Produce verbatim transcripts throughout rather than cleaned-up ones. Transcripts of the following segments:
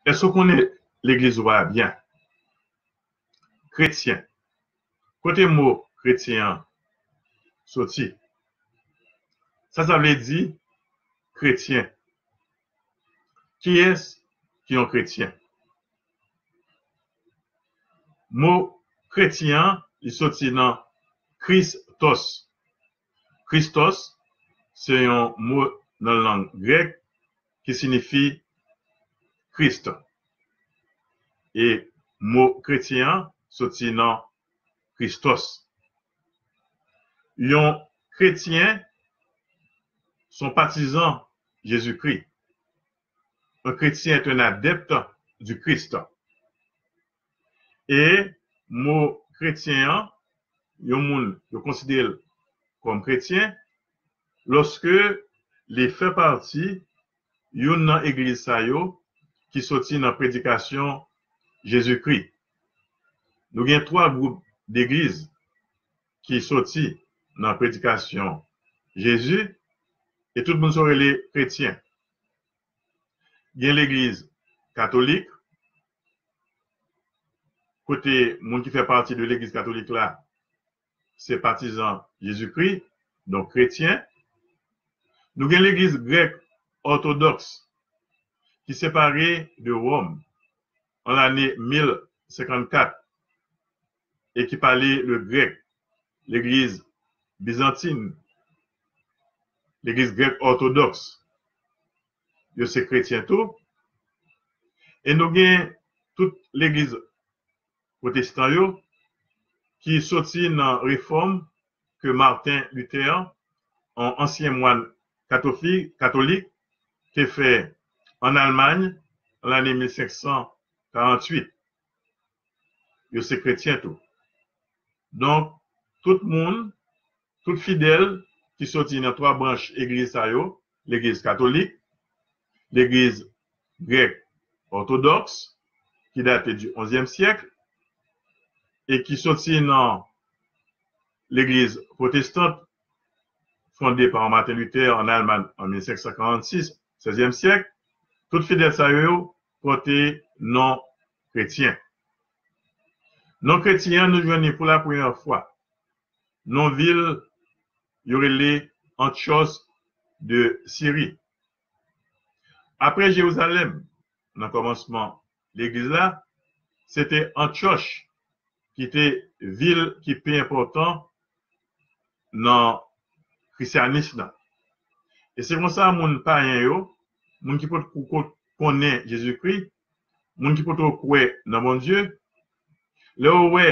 Èske w konnen legliz ou a byen? Kretyen. Kote mo kretyen an soti? Sa sa vle di, kretyen? Kiyès ki yon kretyen? Mo kretyen an, li soti nan Christos. Christos se yon mo nan lang grèk ki siyifi Kris. E mo kretyen an soti nan Christos. Yon kretyen se yon patizan Jezikri. Un chrétien est un adepte du Christ. E mo kretyen an, yon moun yo konsidere l kòm kretyen lòske li fè pati youn nan egliz sa yo ki soti nan predikasyon Jezikri. Nou gen twa gwoup degliz ki soti nan predikasyon Jezi, e tout moun sa yo rele kretyen. Gen legliz katolik, kote moun ki fè pati de legliz katolik la se patizan Jezikri, donk kretyen. Nou gen legliz grèk òtodòks ki separe de Wòm an lane mil senkannkat e ki pale le grèk, legliz bizantin, legliz grèk òtodòks, yo se kretyen tou. E nou gen tout legliz pwotestan yo ki soti nan refòm ke Martin Luther, yon ansyen mwàn katofi-, katolik, te fè ann Almay an lane mil senk san karanntuit. Yo se kretyen tou. Donk, tout moun, tout fidèl ki soti nan twa branch egliz sa yo, legliz katolik, legliz grèk òtodòks, ki date du onzième siècle, e ki soti nan legliz pwotestan, fonde pa Martin Luther ann Almay an mil senk san karannsis, sèzyèm syèk, tout fidèl sa yo pòte non kretyen. Non kretyen an, nou jwenn li pou la premyè fwa. Non vil yo rele Antiyòs de Siri. Apre Jerizalèm, nan kòmansman legliz la, se te Antiyòch ki te vil ki pi enpòtan nan krisyanis la. E se konsa moun payen yo, moun ki potko konnen Jezikri, moun ki potko kwè nan Bondye, lè yo wè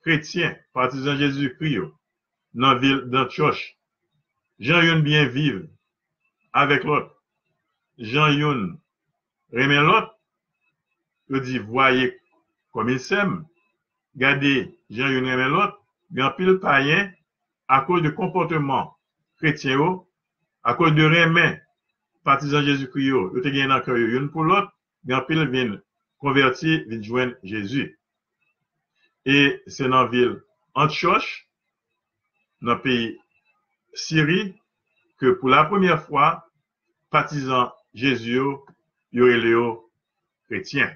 kretyen, patizan Jezikri yo, nan vil Antiyòch, jan youn byen viv avèk lòt, jan youn renmen lòt, yo di, voyez comme ils s'aiment, gade jan youn renmen lòt, gen anpil payen, akoz de konpòteman kretyen yo, akoz de renmen patizan Jezikri yo, yo te gen nan kè yo youn pou lòt, gen anpil vin konvèti, vin jwenn Jezi. E se nan vil Antiyòch, nan peyi Siri, ke pou la premyè fwa, patizan Jezi yo, yo rele yo kretyen.